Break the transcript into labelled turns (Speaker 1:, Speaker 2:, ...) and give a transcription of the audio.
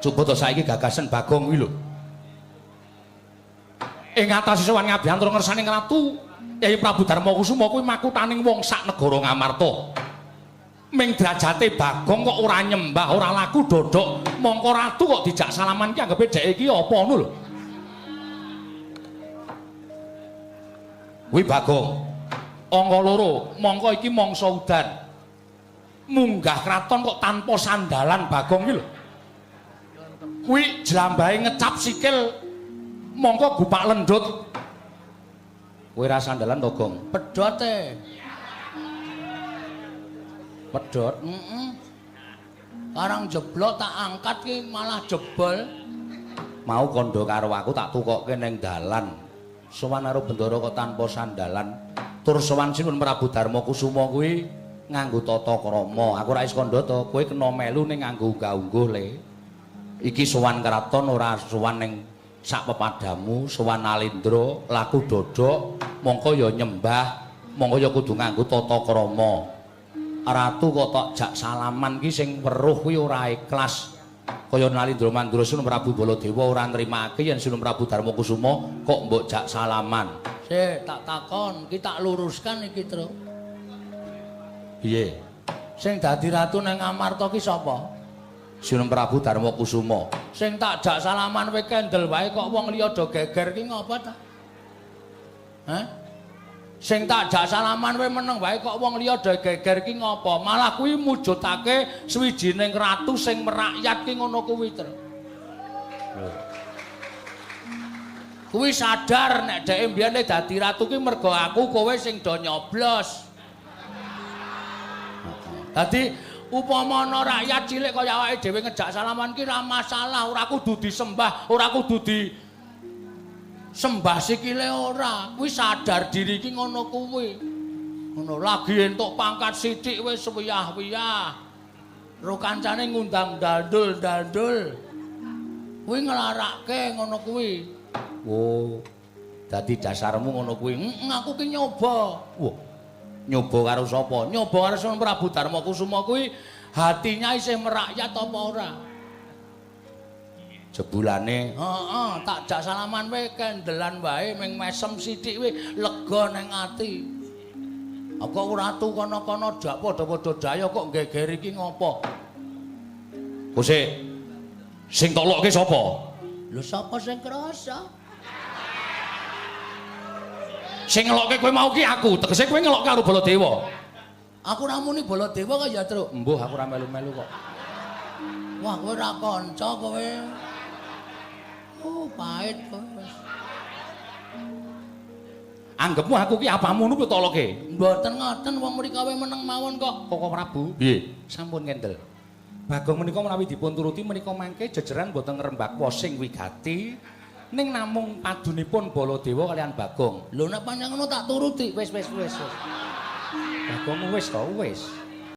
Speaker 1: Coba to saiki gagasan Bagong kuwi lho. Ing atase sowan ngabiyantara ngersane Ratu Kyai Prabu Darma Kusuma kuwi makutaning wong sak negara Ngamarta. Ming derajate Bagong kok ora nyembah, ora laku dodok, mongko ratu kok dijak salaman ki anggepe dhek iki apa ngono lho. Kuwi Bagong. Angka loro, mongko iki mangsa udan. Munggah kraton kok tanpa sandalan Bagong ki lho. Kuwi jlambahe ngecap sikil mongko gupak lendut. Kowe ra sandalan to, Gong?
Speaker 2: Pedhot e.
Speaker 1: Pedhot?
Speaker 2: Heeh. Karang jeblok tak angkat ki malah jebol.
Speaker 1: Mau kandha karo aku tak tukokke ning dalan. Sowan karo Bendara kok tanpa sandalan. Tur sowan Sinuwun Prabu Darma Kusuma kuwi nganggo tata krama. Aku ora is kandha to, kowe kena melu ning nganggo unggah-ungguh le. Iki sowan kraton ora sowan ning sak pepadamu, sowan Nalindra, laku dodok, mongko ya nyembah, mongko ya kudu nganggo tata krama. Ratu kok tok jak salaman ki sing weruh kuwi ora ikhlas. Kaya Nalindra Mandura Sunan Prabu Baladewa ora nrimake yen Sunan Prabu Darma Kusuma kok mbok jak salaman.
Speaker 2: Sik, tak takon, iki tak luruskan iki, Truk.
Speaker 1: Piye?
Speaker 2: Sing dadi ratu nang Amarta ki sapa?
Speaker 1: Sunan Prabu Darma Kusuma.
Speaker 2: Sing tak jak salaman kowe kendel wae kok wong liya do geger ki ngopo ta? Hah? Sing tak jak salaman kowe meneng wae kok wong liya do geger ki ngopo? Malah kuwi mujudake swijining ratu sing merakyat ki ngono kuwi, Truk. Kuwi sadar nek dheke mbiyen dadi ratu ki mergo aku kowe sing do nyoblos. Dadi upama ana rakyat cilik kaya awake dhewe ngejak salaman ki ora masalah, ora kudu disembah, ora kudu di sembah sikile ora. Kuwi sadar diri ki ngono kuwi. Ngono lagi entuk pangkat sithik wis wiyah-wiyah. Ro kancane ngundang dandul-dandul. Kuwi nglarake ngono kuwi.
Speaker 1: Oh. Dadi dasarmu ngono kuwi.
Speaker 2: Heeh, aku ki nyoba.
Speaker 1: Wah. Nyoba karo sapa?
Speaker 2: Nyoba karo Sunan Prabu Darma Kusuma kuwi hatinya isih merakyat apa ora?
Speaker 1: Jebulane
Speaker 2: heeh, tak jak salaman wae kendelan wae ming mesem sithik wae lega nang ati. Aku ratu kono-kono dak padha-padha daya kok geger iki ngopo?
Speaker 1: Kosek sing tolokke sapa?
Speaker 2: Lho sapa sing krasa?
Speaker 1: Sing ngelokke kowe mau ki aku, tegese kowe ngelokke karo Baladewa.
Speaker 2: Aku ora muni Baladewa kok ya, Truk.
Speaker 1: Mbuh, aku ora melu-melu kok.
Speaker 2: Wah, kowe ora kanca kowe. Oh, pahit kowe wis.
Speaker 1: Anggepmu aku ki apamu ngono toloke?
Speaker 2: Mboten ngoten, wong mriko wae meneng mawon kok.
Speaker 1: Koko Prabu. Piye? Sampun kendel. Bagong menika menawi dipun turuti menika mangke jejeran mboten ngrembak sing wigati. Ning namung padunipun Baladewa kalian Bagong.
Speaker 2: Lho nek pancen ngono tak turuti.
Speaker 1: Wis wis wis. Bagong wis to wis.